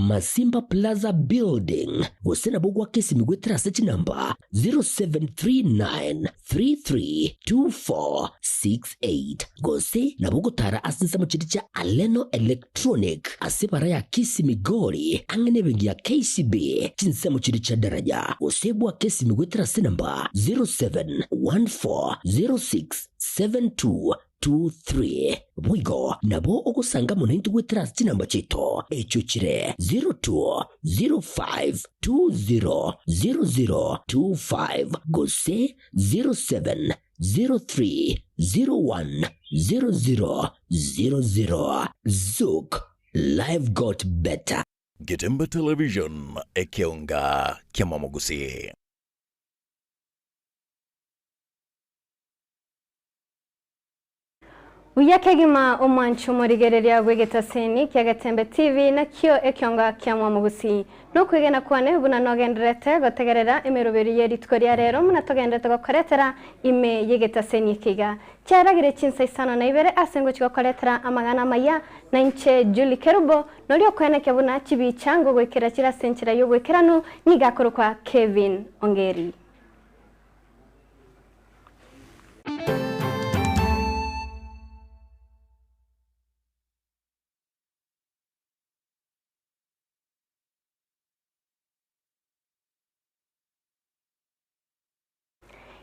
Masimba Plaza Building, gose nabo goaka esimi goetera ase chinamba 0739332468 gose nabo ogotara ase ensemo chiria chia Aleno Electronic ase ebara ya Kisii Migori ang'e nebenki ya KCB chinsemo chiria chia Daraja gose goaka esimi goetera ase enamba 07140672 23. Boigo nabo ogosanga amo naintwe goetera ase chinamba chiaito, echio chire 0205200025 gose 0703010000. Zouk, life got better. Getembe Television, ekeonga ki'amamogusi. Buya kegima omwanchi omorigereria bw'egetaseni kia Getembe TV nakio ekionga kia Mwamogusi. Nokwegena kwane buna nogendererete gotegerera emeroberio ye rituko ria rero buna togendererete gokoretera ime y'egetaseni eke iga. Chiaragire chinsa isano na ibere ase ngochia gokoretera amang'ana amaya na inche Julie Kerubo noria okoenekia buna chibicha ngogoikera chire ase enchera y'oboikeranu nigo akorokwa Kevin Ongeri.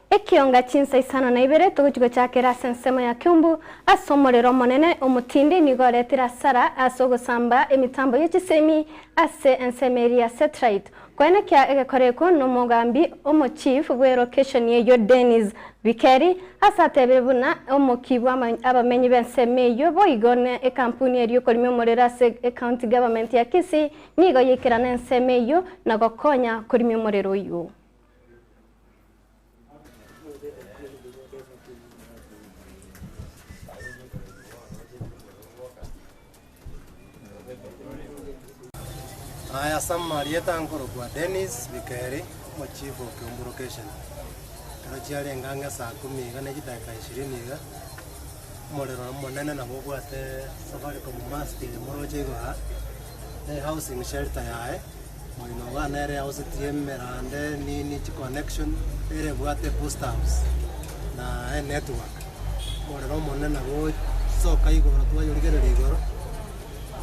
Ekionga chinsa isano na ibere togochia gochakera ase ensemo ya Kiumbu ase omorero omonene omotindi nigo oretire asara ase ogosamba emitambo ye chisemi ase ensemo eria ya satellite. Koenekia egekora ekio nomogambi omochief bw'erokeshoni eyio Dennis Bikeri ase atebire buna omoki bwa abamenyi b'ensemo eyio boigo ne ekampuni eria okorimia omorero ase ecounty government ya Kisii nigo yaikerana ensemo eyio na gokonya korimia omorero oyio. Aye ase amarieta nkorokwa Dennis Bikeri, omochief o Kiumbu Location. Ekero chiarenge ang'e saa kumi iga ne chidakika ishirini iga, omorero omonene nabo obwate Safaricom mast eye moroche igo aa, ne ehousing shelter yaye, moino igaa nere ehousetie emerande nini chiconnection, ere ebwate booster house na enetwork. Omorero omonene nabo soka igoro twayorigereria igoro.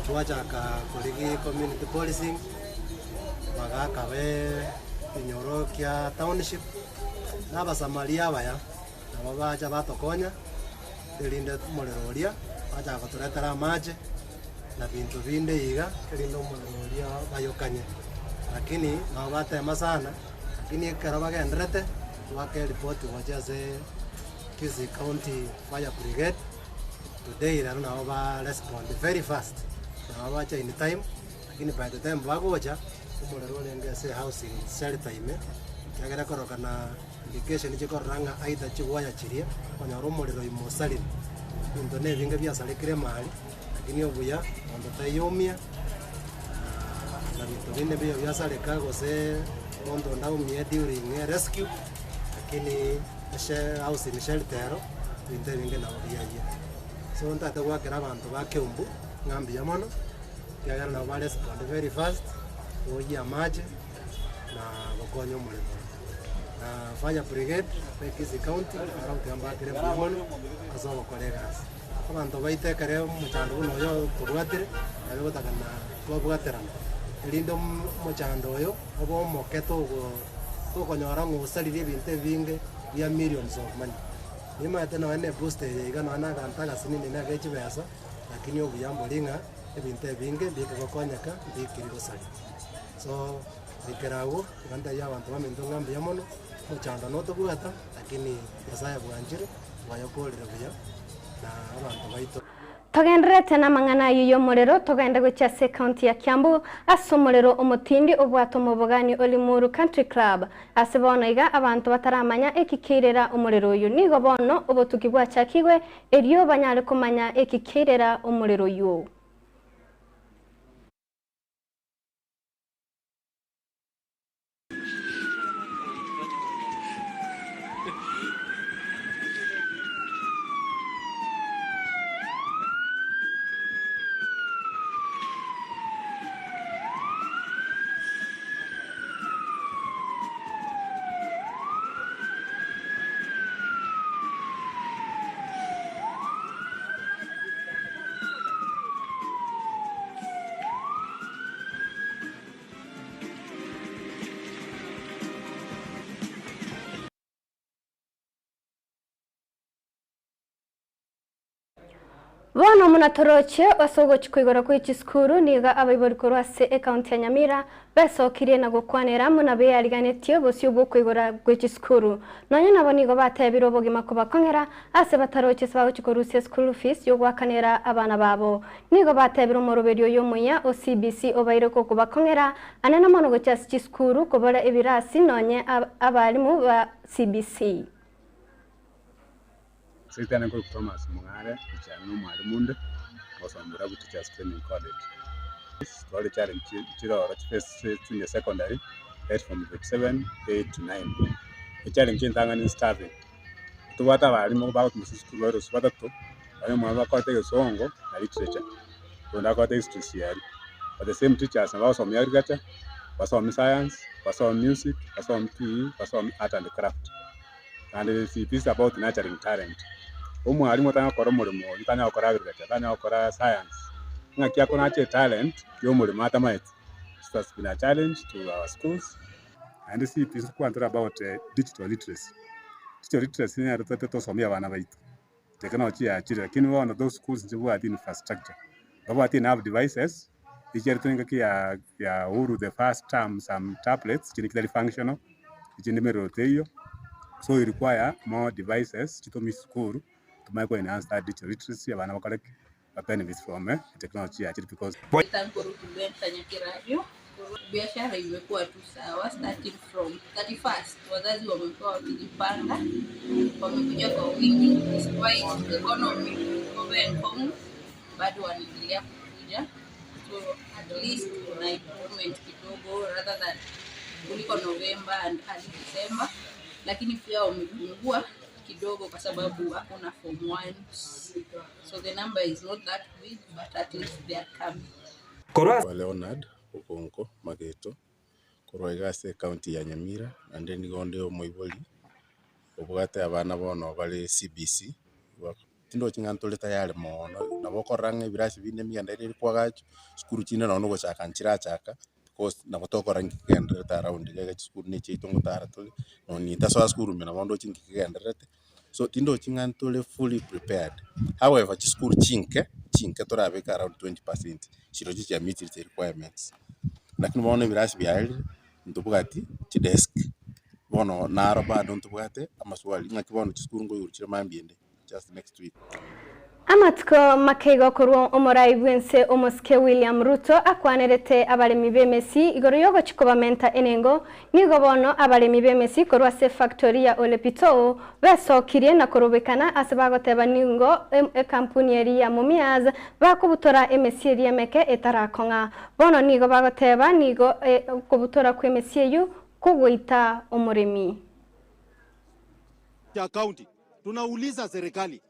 Twachaka korigia community policing, bagaka be ekenyoro kia township, na abasamaria abaya, nabo bacha batokonya, erinde omorero oria bachaka gotoretera amache, na binto binde iga, erinde omorero oria bayokanye. Lakini nabo batema sana, lakini ekero bagenderete, twaka eripoti gochia ase Kisii County Fire Brigade. Today rero nabo ba respond very fast, nabo bacha in time, lakini by the time bagocha, omorero orenge ase ehousing shelter ime, ekiagera ekorokana indication chikorora ng'a either chiwaya chiria, okonyora omorero ime osarire. Ebinto na ebinge biasarekire emari, lakini obuya monto taiyoumia, na binto binde mbiyo biasareka gose monto onde aumie during rescue, lakini ase housing shelter ero. Ebinto ebinge nabo biayia. So ntagete goakera abanto ba Keumbu ng'a mbuya mono, ekiagera nabo ba respond very fast, koyia amache na gokonya omoremo oyo. Na fire brigade ba Kisii county naro tiga mbakere mbuya mono ase ogokora egasi. Abanto baito ekere omochando buna oyo tobwatire, nabo egotakana twabwaterana, erinde omochando oyo obe omoke togo tokonyora ng'a osaririe ebinto ebinge bia millions of money. Nimanyete nonya ne booster eye iga nonya na aganto agasinini na agechibesa, lakini obuya mbori ng'a ebinto ebinge mbike gokonyeka mbikiri gosaria. So, goikera agwo, iga ntebie abanto baminto ng'a mbuya mono, omochando notobwata, lakini Nyasaye bwanchire, bwayokorire buya, na abanto baito. Togendererete namang'ana ayio y'omorero, togende gochia ase ecounty ya Kiambu, ase omorero omotindi obwate omobogani o Limuru Country Club. Ase bono iga abanto bataramanya eki kiairera omorero oyio, nigo bono obotuki bwachakigwe erio banyare komanya eki kiairera omorero oyio. Bono muna toroche ase ogochia koigora kwe chisukuru nigo abaibori korwa ase ecounty ya Nyamira besokirie na gokwanera muna beyariganetie bosio bw'okoigora gwe chisukuru. Nonya nabo nigo batebire obogima kobakong'era ase bataroche ase bagochia korusia school fees yogoakanera abana babo. Nigo batebire omoroberi oyo omuya o CBC obaire gokobakong'era anene mono gochia ase chisukuru kobora ebirasi nonye abalimu ba CBC. Ase ritang'ani nkorokwa Thomas Mong'are, gochia na omwalimu onde, ngosoma Borabu Teachers Training College. Tware challenge chiroro chifesi junior secondary, right from grade 7, 8, 9. Echallenge entang'ani ni staffing, tobwate abalimu bagotuma ase esukuru barosie batato, baria omwalimu akorete egesongo na literature, oyonde akorete history CRE. But the same teachers nabo bagosomia agriculture, basomie science, basomie music, basomie PE, basomie art and craft. And it is about nurturing talent. Omwalimu otanya gokora omoremo oyio, tanya gokora agriculture, tanya gokora science, ng'aki akonacha etalent ya omoremo atamaeti. It has been a challenge to our schools. Naende CPC nkwantere about digital literacy. Digital literacy nero tote tosomie abana baito, technology yachire lakini bono those schools nchibwati infrastructure, mbabwati enough devices, echiaretwe engaki ya ya Uhuru the first term some tablets chinde chitari functional, echinde emerero teiyo, so we require more devices chitomie chisukuru tomanye ko enhance that digital literacy abana bakore ki? Ba benefit from technology yachire because. Thank Biashara imekuwa tu sawa starting from 31st. Wazazi wamekuwa wakijipanga, wamekuja kwa wingi despite the economy over and home, bado wanaendelea kukuja, so at least kuna improvement kidogo rather than kuliko November and early December, lakini pia wamepungua kidogo kwa sababu hakuna form ones, so the number is not that big but at least they are coming. Kwa Leonard Okonko Mageto korwa iga ase ecounty ya Nyamira naende nigo onde omoibori obwate abana bono bare CBC. Tindochi ng'a ntore tayari mono, nabo okorora ng'a ebirasi binde emeganda ere ere kwagachwa, sukuru chinde nonye na ogochaka nchirachaka because nabo tokora nki kegendererete around iga iga chisukuru na echiaito ngotara tore, nonye nintasoa sukuru ime nabo ndoche nki kegendererete. So tindochi ng'a ntore fully prepared, however chisukuru chinke, chinke torabeke around 20 percent, chirochio chiameetire chi requirements. Lakini bono ebirasi biarire, ntobwati chidesk, bono naro bado ntobwate amaswali ng'aki bono chisukuru nkoigoro chire mambia ende just next week. Amatuko makeigo korwa omorai bwense omosike William Ruto akwanerete abaremi b'emesi igoro y'ogochi kobamenta enengo nigo bono abaremi b'emesi korwa ase factory ya Ole besokirie na korobekana ase bagoteba ningo ekampuni eri ya Mumias bakobutora emesi eri emeke etarakong'a. Bono nigo bagoteba nigo kobutora kwa emesi eyu kogoita omoremi. Ya county tunauliza serikali,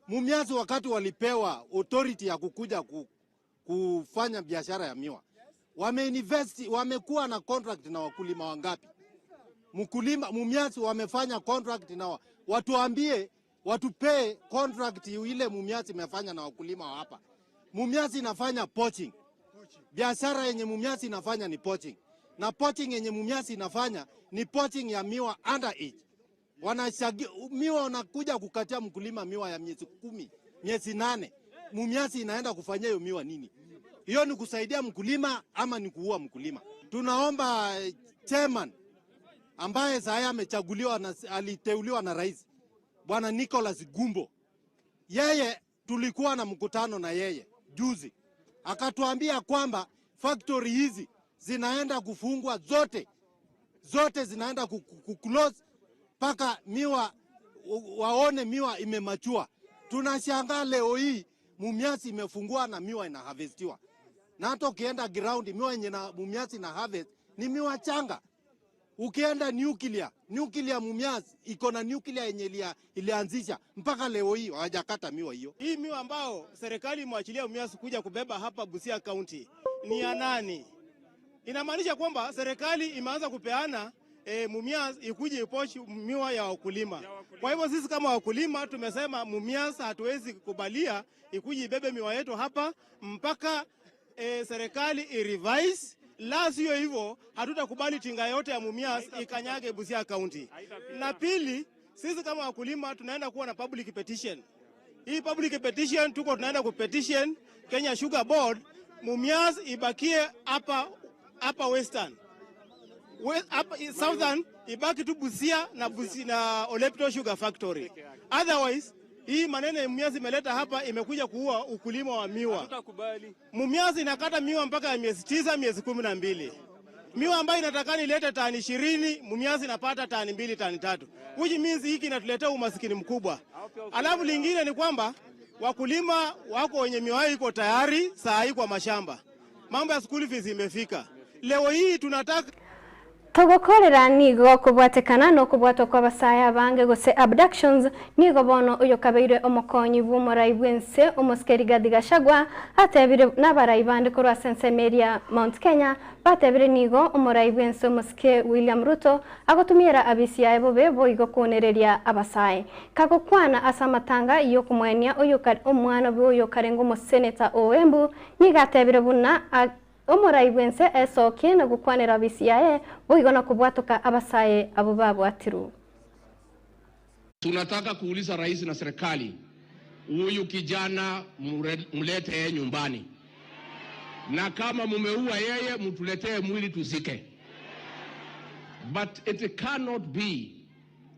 Mumias wakati walipewa authority ya kukuja kufanya biashara ya miwa, wameinvest, wamekuwa na contract na wakulima wangapi? Mkulima Mumias wamefanya contract na watuambie, watupee contract ile Mumias imefanya na wakulima wa hapa. Mumias inafanya poaching. Biashara yenye Mumias inafanya ni poaching, na poaching yenye Mumias inafanya ni poaching ya miwa underage. Wanashagi, miwa wanakuja kukatia mkulima miwa ya miezi 10, miezi 8. Mumias inaenda kufanyia hiyo miwa nini? Hiyo ni kusaidia mkulima ama ni kuua mkulima? Tunaomba chairman ambaye sasa amechaguliwa na aliteuliwa na rais Bwana Nicholas Gumbo, yeye tulikuwa na mkutano na yeye juzi, akatuambia kwamba factory hizi zinaenda kufungwa zote, zote zinaenda ku close mpaka miwa waone miwa imemachua. Tunashangaa leo hii Mumias imefungua na miwa inaharvestiwa, na hata ukienda ground miwa yenye na Mumias ina harvest ni miwa changa. Ukienda nuclear, nuclear Mumias iko na nuclear yenye ilianzisha mpaka leo hii hawajakata miwa hiyo. Hii miwa ambao serikali imwachilia Mumias kuja kubeba hapa Busia County ni ya nani? Inamaanisha kwamba serikali imeanza kupeana Mumias ikuje ipochi miwa ya wakulima. Kwa hivyo sisi kama wakulima tumesema Mumias hatuwezi kukubalia ikuje ibebe miwa yetu hapa mpaka serikali irevise, la sio hivyo hatutakubali tinga yote ya Mumias ikanyage Busia County. Na pili, sisi kama wakulima tunaenda kuwa na public petition. Hii public petition tuko tunaenda kupetition Kenya Sugar Board Mumias ibakie hapa hapa Western. We, hapa Southern ibaki tu Busia na Busia na Olepto Sugar Factory. Otherwise hii maneno ya Mumias imeleta hapa imekuja kuua ukulima wa miwa. Mumias inakata miwa mpaka ya miezi 9, miezi 12. Miwa ambayo inatakana ilete tani 20, Mumias inapata tani 2, tani 3. Which means hiki inatuletea umasikini mkubwa. Alafu lingine ni kwamba wakulima wako wenye miwa iko tayari saa hii kwa mashamba. Mambo ya school fees imefika. Leo hii tunataka Togokorera nigo kobwatekana na okobwatwa kw'abasae abange gose abductions, nigo bono oyokabeire omokonyi bw'omorai bw'ense omosike Rigathi Gachagua atebire nabarai bande korwa ase ensemo eria Mount Kenya batebire nigo omorai bw'ense omosike William Ruto agotumiera abisi yaye bobe boigo koonereria abasae. Kagokwana ase amatanga y'okomoenia oyoka omwana bw'oyokarenge omoseneta o Embu nigo atebire buna Omorai bw'ense esokie na gokwanera abisi yaye, boigo na kobwatoka abasae abwo babwatirwe. Tunataka kuuliza rais na serikali, huyu kijana mlete yeye nyumbani, na kama mumeua yeye mtuletee mwili tuzike. But it cannot be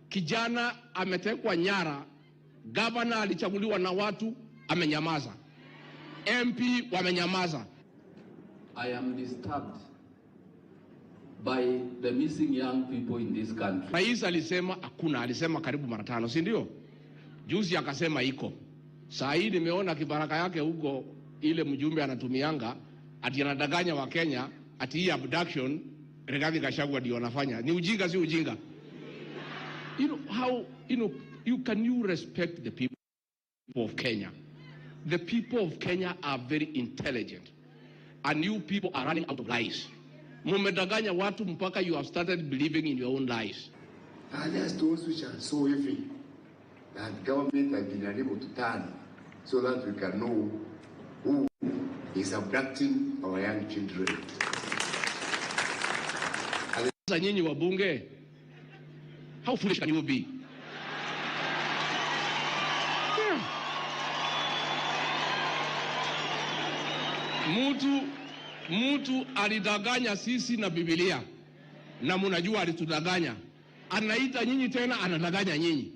kijana ametekwa nyara, governor alichaguliwa na watu amenyamaza, MP wamenyamaza. I am disturbed by the missing young people in this country. Rais alisema hakuna, alisema karibu mara tano, si ndio? Juzi akasema iko. Saa hii nimeona kibaraka yake huko, ile mjumbe anatumianga ati anadanganya Wakenya ati hii abduction Rigathi Gachagua ndio anafanya. Ni ujinga, si ujinga? You know, how, you know, you can you respect the people of Kenya? The people of Kenya are very intelligent. And you people are running out of lies. Mumedanganya watu mpaka you have started believing in your own lies. Are there stones which are so heavy that government has been unable to turn so that we can know who is abducting our young children? Sasa nyinyi wabunge, how foolish can you be? Yeah. Mtu alidanganya sisi na Biblia, na mnajua alitudanganya. Anaita nyinyi tena, anadanganya nyinyi.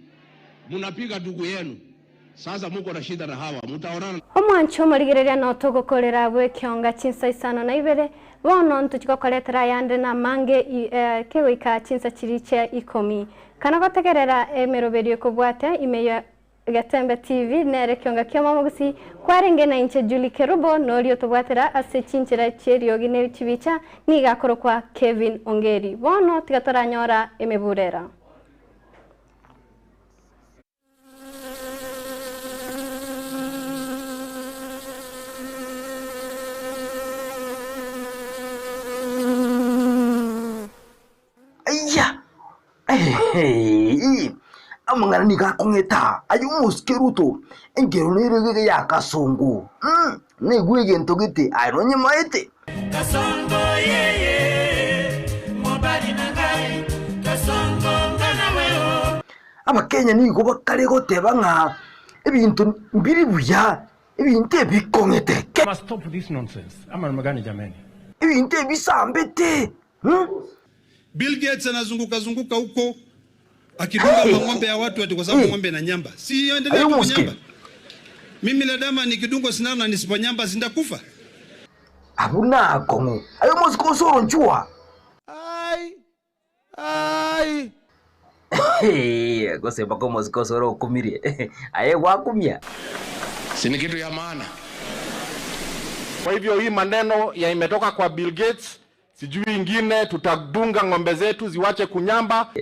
Mnapiga ndugu yenu. Sasa muko na shida na hawa, mtaonana. Omwancho omorigereria no togokorera abwo ekionga chinsa isano na ibere, bono ntochigokoretera ayande na amange kegoika chinsa chiri chia ikomi. Kana gotegerera emeroberio ekobwate ime ya Getembe TV nere ekionga kia omomogusi kwarenge na inche Julie Kerubo norio tobwatera ase chinchera chieriogi ne chibicha niga akorokwa Kevin Ongeri. Bono tiga toranyora emeburera. Aiya! Ehehe! Amang'ana nigo akong'eta aye omosike Ruto, enkero nere gege ya kasongo. Mm, naigwe egento gete aye nonyemaete. Kasongo yeye mobali na ngai kasongo nga nawe o. Abakenya nigo bakare goteba ng'a ebinto mbiri buya, ebinto ebikong'ete ke. Must stop this nonsense. Ama namna gani jameni? Ebinto ebisambete. Hmm? Bill Gates anazunguka zunguka huko akidunga mang'ombe ya watu ati kwa sababu ng'ombe na nyamba. Si endelee tu kunyamba. Mimi ladama nikidungwa sindano na nisiponyamba sindakufa. Abwo nakong'u. Aye omosike osoro nchua. Ai! Ai! Gose mpaka omosike osoro okumirie. Aye gwakumia. Si ni kitu ya maana. Kwa hivyo hii maneno ya imetoka kwa Bill Gates, sijui ingine tutadunga ng'ombe zetu ziwache kunyamba.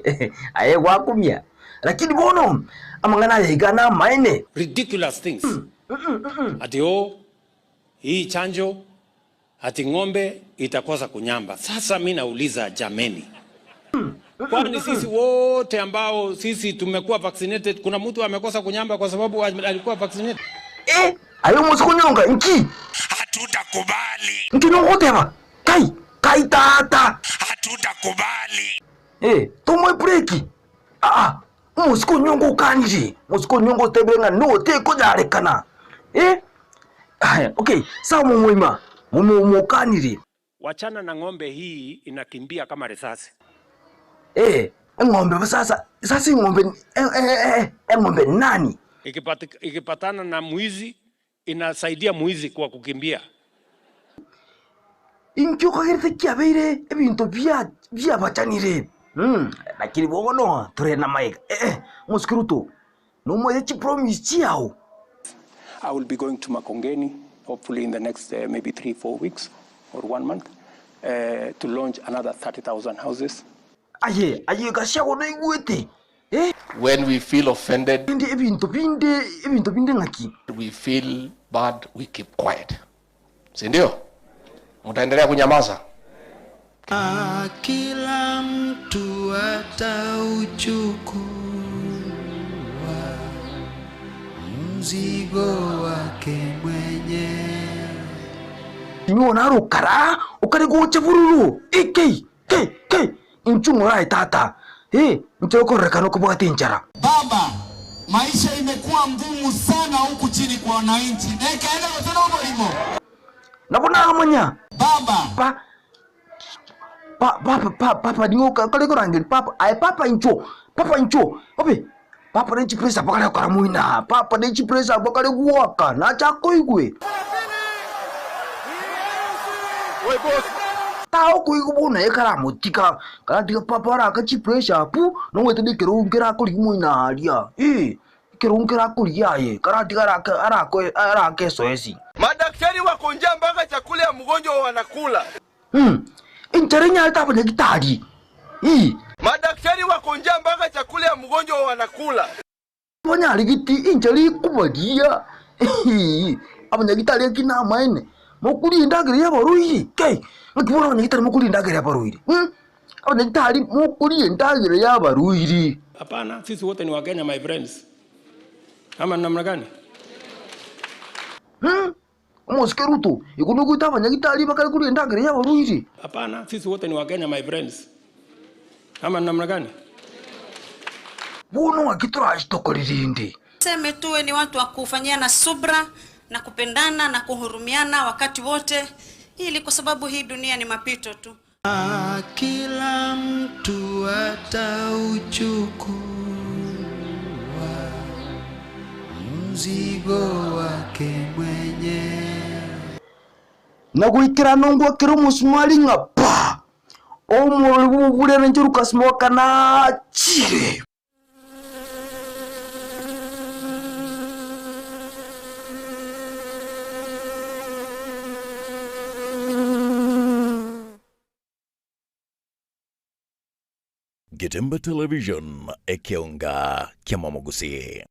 Aye gwakumia. Lakini bono amang'ana aya iga namaene. Ridiculous things. Ati oh, hii chanjo ati ng'ombe itakosa kunyamba. Sasa mi nauliza jameni, kwani sisi wote ambao sisi tumekuwa vaccinated, kuna mtu amekosa kunyamba kwa sababu alikuwa vaccinated? Aye omosike onyonga nki? Hatutakubali. Nki nogoteba? Kai, kai tata. Hatutakubali. Tomoe breki. Ah, ah. Omosike onyongo okanire, omosike onyongo otebire ng'a no tekonyarekana eh, aya okay, sawa momoima, momo mokanire. Wachana na ng'ombe hii inakimbia kama risasi. Eh, eng'ombe sasa, sasa eng'ombe eh, eh, eh, eng'ombe nani? Ikipatana na mwizi inasaidia mwizi kwa kukimbia. Inki okagerete kiabeire ebinto bia biabachanire? Mm, lakini bono tore namaiga. Eh, eh, omosike Ruto, nomoete chipromise chiao. I will be going to Makongeni, hopefully in the next maybe 3, 4 weeks or 1 month, to launch another 30,000 houses. Aye, aye Gachagua noigwete? Eh? When we feel offended, Rende ebinto binde, ebinto binde ng'aki? we feel bad, we keep quiet. Si ndio? Mtaendelea kunyamaza? Kila mtu atauchukua mzigo wake mwenyewe. Inwe narokara okare gocha bororo ekei kei kei inchuo morae tata eh inche okororekana okobwate enchara. Baba, maisha imekuwa ngumu sana huku chini kwa wananchi. Nekaenda gotona omorimo. Nabo namanya. Baba. Pa pa papa pa papa nigo kare korangeria papa aye papa inchuo papa inchuo obe papa ne chipresa bakare gokora moino papa ne chipresa bakare goaka nache akoigwe. Taokoigwa bono aye karamotiga karatiga papa arake chipressure abwo nogwete na ekerogo nkerakoria moino aria eh ekerogo nkerakoria aye karatiga arake arake arake esoesi. Madaktari wako njaa mpaka chakula ya mgonjwa wanakula. Mm, enchara enyarete abanyagitari ii. Madaktari wako njaa mpaka chakula ya mgonjwa wanakula. Banyarigiti enchara ekobaria ii abanyagitari eki namaene mokoria endagera y'abarwaire kei naki bono abanyagitari mokoria endagera y'abarwaire mm, abanyagitari mokoria endagera y'abarwaire. Hapana, sisi wote ni Wakenya my friends. Ama ni namna gani? Mm, omosike Ruto, igo nogoita abanyagitari bakare koria endagera y'abarwaire. Hapana, sisi wote ni Wakenya my friends. Ama ni namna gani? Bono ng'aki torachitokore rende? Tuseme tuwe ni watu wa kufanyiana subra na kupendana na kuhurumiana wakati wote, ili kwa sababu hii dunia ni mapito tu. Kila mtu atauchukua mzigo wake mwenyewe. Na goikerana ngwakere omosumari ng'a pa! Omorori bw'oboburere inche Lucas Mwaka nachire. Getemba Television, ekeonga kiamamogusii.